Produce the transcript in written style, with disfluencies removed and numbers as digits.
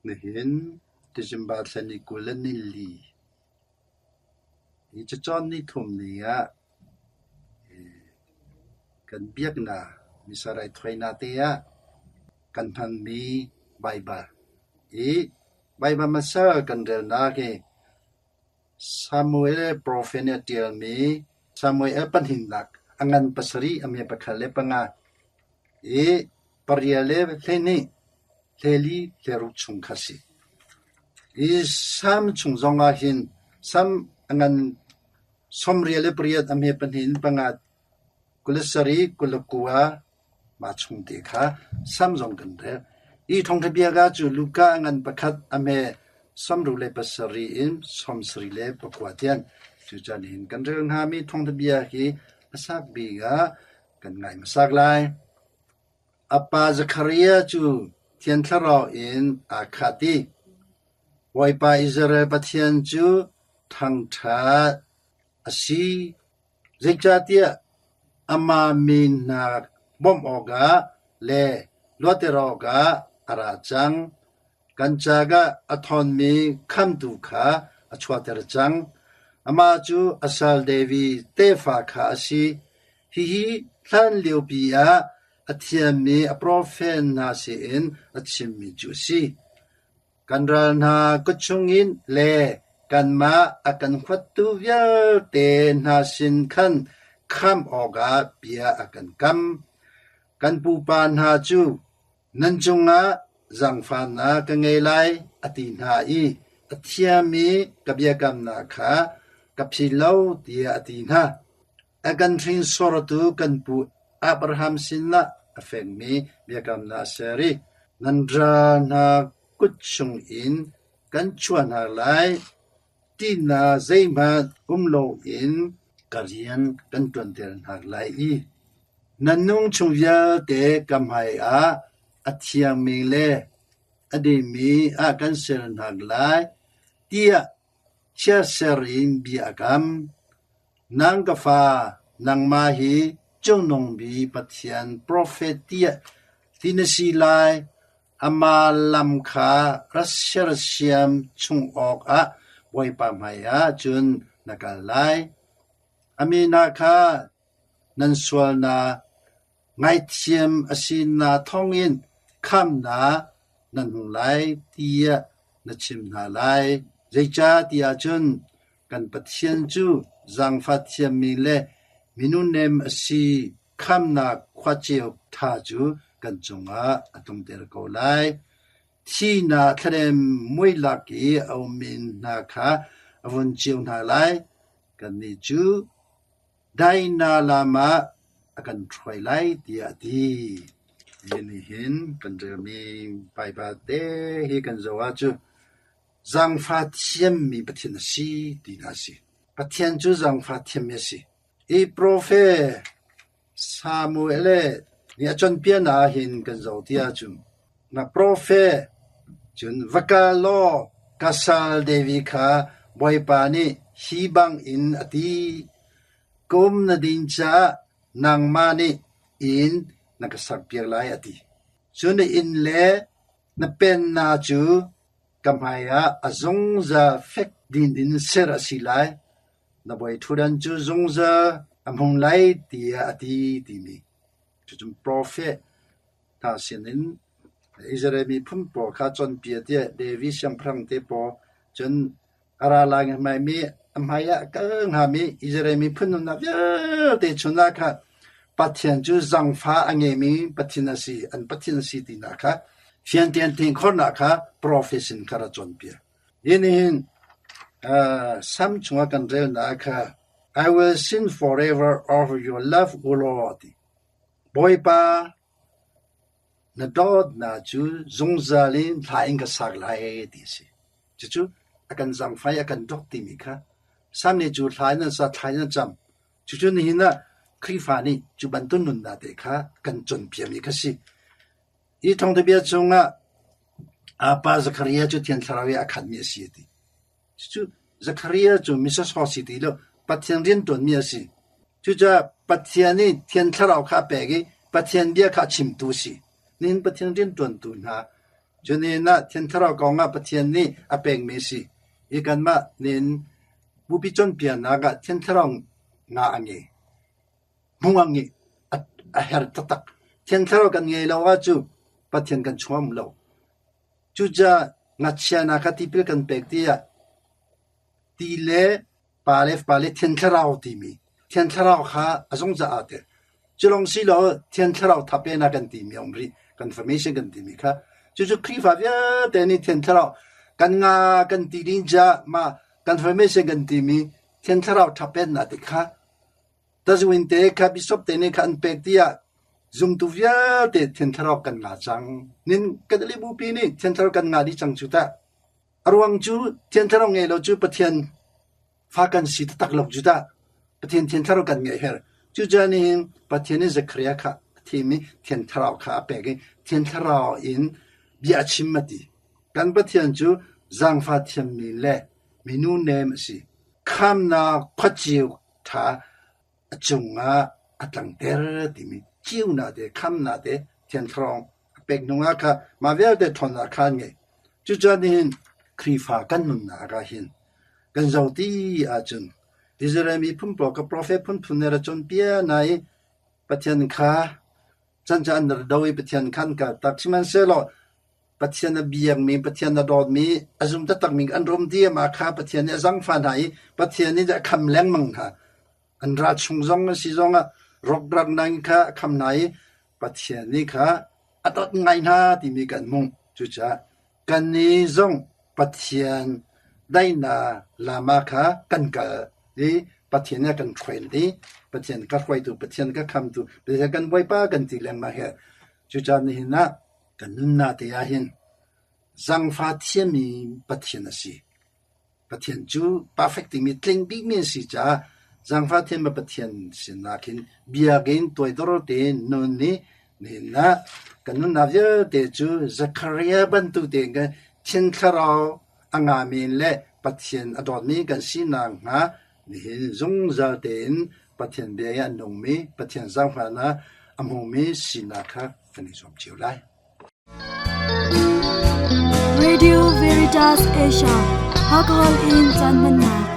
Nihin December thla ni 24 hi cacawn nithum ni ah kan biaknak Missa raithawinak te ah kan hmanmi Baibal i Baibal hmasa kan relnak hi Samuel profet nih a ṭialmi Samuel pahnihnak a ngan pasarih a hme pakhat le panga i pariat le 12 hleli hleiruk chung kha a si. Hi Salm chung zongah hin Salm a ngan 88 a hme pahnih in panga 27 29 mah chung te kha Salm zong kan rel. Hi thawngṭha bia ka cu Luka a ngan pakhat a hme 67 in 79 tiang. Cucaah nihin kan rel hngami thawngṭha bia hi hmasak bik ah kan ngai hmasak lai. A pa Zekhariah cu Thiang Thlarau in aa khat i Bawipa Israel Pathian cu thangṭhat a si, zeicahtiah amah mi hna bawmh awkah le luatter awkah a ra cang. Kan caah a ṭhawnmi Khamhtu kha a chuahter cang. Amah cu a sal David tefa kha a si. Hihi hlanliopi ah a thiammi a profet hna sinin a chimmi cu a si. Kan ral hna kut chungin le kanmah a kan huattu vialte hna sin khan khamh awkah bia a kan kam. Kan pupa hna cu Nan cungah zaangfahnak ka ngei lai, a ti hna i a thiammi ka biakamnak kha ka philh lo, tiah a ti hna. A kan hringsortu kan pu Abraham sinah a fekmi biakamnak a ser i nan ral hna kut chungin kan chuah hna lai tinak zeihmanh um loin ka rian kan ṭuanter hna lai i Na nung chung vialte ka hmaiah a thiangmi le a dingmi ah kan ser hna lai, tiah chiatser in bia a kam. Nang ka fa, nangmah hi Cungnung Bik Pathian profet tiah ti na si lai. Amah lam kha ra sersiam chung awkah Bawipa hmaiah cun na kal lai. A mi hna kha Nan sualnak ngaihthiam a sinak thawngin khamhnak nan hmu lai tiah na chim hna lai. Zeicahtiah cun kan Pathian cu zaangfah thiammi le minunnem a si khamhnak khuaceu ṭha cu kan cungah a tlungter ko lai. Thihnak thladem mui lak i a ummi hna kha a vun ceu hna lai. Kannih cu Daihnak lam ah a kan hruai lai tiah a ti. Hi nih hin kan relmi Baibal te hi kan zoh ahcun zaangfah thiammi Pathian a si tinak a si. Pathian cu zaangfah thiammi a si. Hi profet Samuel nih a cawnpiaknak ahhin kan zoh ti ahcun na profet cun va kal law ka sal David kha Bawipa nih hi bangin a ti. Kum na din caah nangmah nih inn na ka sakpiak lai a ti. Cun na inn le na pennak cu ka hmaiah a zungzal fek ding in ser a si lai. Na bawiṭhutdan cu zungzal a hmung lai tiah a ti timi. Cucun profet hna sinin Israel miphun pawl kha cawnpiak tiah David siangpahrang te pawl cun a ra lai hmaimi a hmai ah a kal hngami Israel miphun nunnak vialte chungah khan Pathian cu zaangfah a ngeimi Pathian a si, an Pathian a si tinak kha fiang tein khawhnak kha profet sin kha rak cawnpiak. Hi nih hin Salm chungah kan relnak kha I will sing forever of your love, O Lord. Bawipa, na dawtnak cu zungzal in hla in ka sak lai ti a si. Cucu a kan zaangfah i a kan dawt timi kha Salm nih cu hla in an sa, thla in an cam. Cucu nihin ah Khrihfa nih cu bantuk nunnak te kha kan cawnpiakmi kha si. Hi thawngthabia chungah pa Zekhariah cu Thiang Thlarau i a khatmi a si a ti. Cucu Zekhariah cu misasawh si ti lo, Pathian rianṭuanmi a si. Cucaah Pathian nih Thiang Thlarau kha a pek i Pathian bia kha a chimtu a si. Nihin Pathian rianṭuantu hna. Cunin ah Thiang Thlarau kong ah Pathian nih a pekmi a si i kanmah nih bupi cawnpiaknak ah Thiang Thlarau nga a ngei. Hmung a ngei a herh taktak. Thiang Thlarau kan ngei lo ahcun Pathian kan chung a um lo. Cucaah ngakchia hna kha tipil kan pek tiah ti le pa le fapa le Thiang Thlarau timi Thiang Thlarau kha a zungzal aa tel. Cu lawng si lo Thiang Thlarau thapena kan timi a um rih. Confirmation kan timi kha. Cucu Khrihfa vialte nih Thiang Thlarau kan nga kan ti ding caah mah confirmation kan timi Thiang Thlarau thapennak ti kha tazuin te kha bishop te nih kha an pek tiah zumtu vialte Thiang Thlarau kan nga cang. Nin Catholic bupi nih Thiang Thlarau kan nga dih cang cu tah. A ruang cu Thiang Thlarau ngei lo cu Pathian fa kan si taktak lo cu tah. Pathian Thiang Thlarau kan ngeih her. Cucaah nihin Pathian nih Zekhariah kha a thim i Thiang Thlarau kha a pek i Thiang Thlarau in bia a chim a ti. Kan Pathian cu zaangfah thiammi le minu nem a si. Khamnak khuaceu ṭha a cungah a tlangter timi ceunak te khamnak te Thiang Thlarau a pek hnu ah kha mah vialte ṭhawnnak kha an ngei. Cucaah nihin Khrihfa kan nunnak ah hin kan zoh ti ahcun Israel miphun pawl ka profet phunphun nih ra cawnpiak hna i Pathian kha can cu an ra do i Pathian kha an kaltak. Sihmanhsehlaw Pathian a biakmi, Pathian a dawtmi, a zum taktakmi an rum diam ah kha Pathian nih a zangfah hna i Pathian nih a kham lengmang hna. An ral chung zong a si zongah rawkraknak kha a kham hna i Pathian nih kha a dawt ngai hna timi kan hmuh. Cucaah kannih zong Pathian daihnak lam ah kha kan kal i Pathian nih a kan hruai i Pathian ka hruaitu, Pathian ka khamtu, Pathian kan Bawipa kan ti lengmang hi. Cucaah nihin ah kan nunnak te ah hin zangfah thiammi Pathian a si. Pathian cu perfect timi tling bikmi an si caah zaangfah thiam Pathian sinak hin biakinn tuaidor tein nun nih nihin ah kan nunnak vialte cu Zekhariah bantuk tein kan Thiang Thlarau a ngami le Pathian a dawtmi kan sinak hnga nihin zungzal tein Pathian bia i a nungmi Pathian zaangfahnak a hmumi sinak kha kan i zuam cio lai. Radio Veritas Asia, Hakahal in caan hmannak.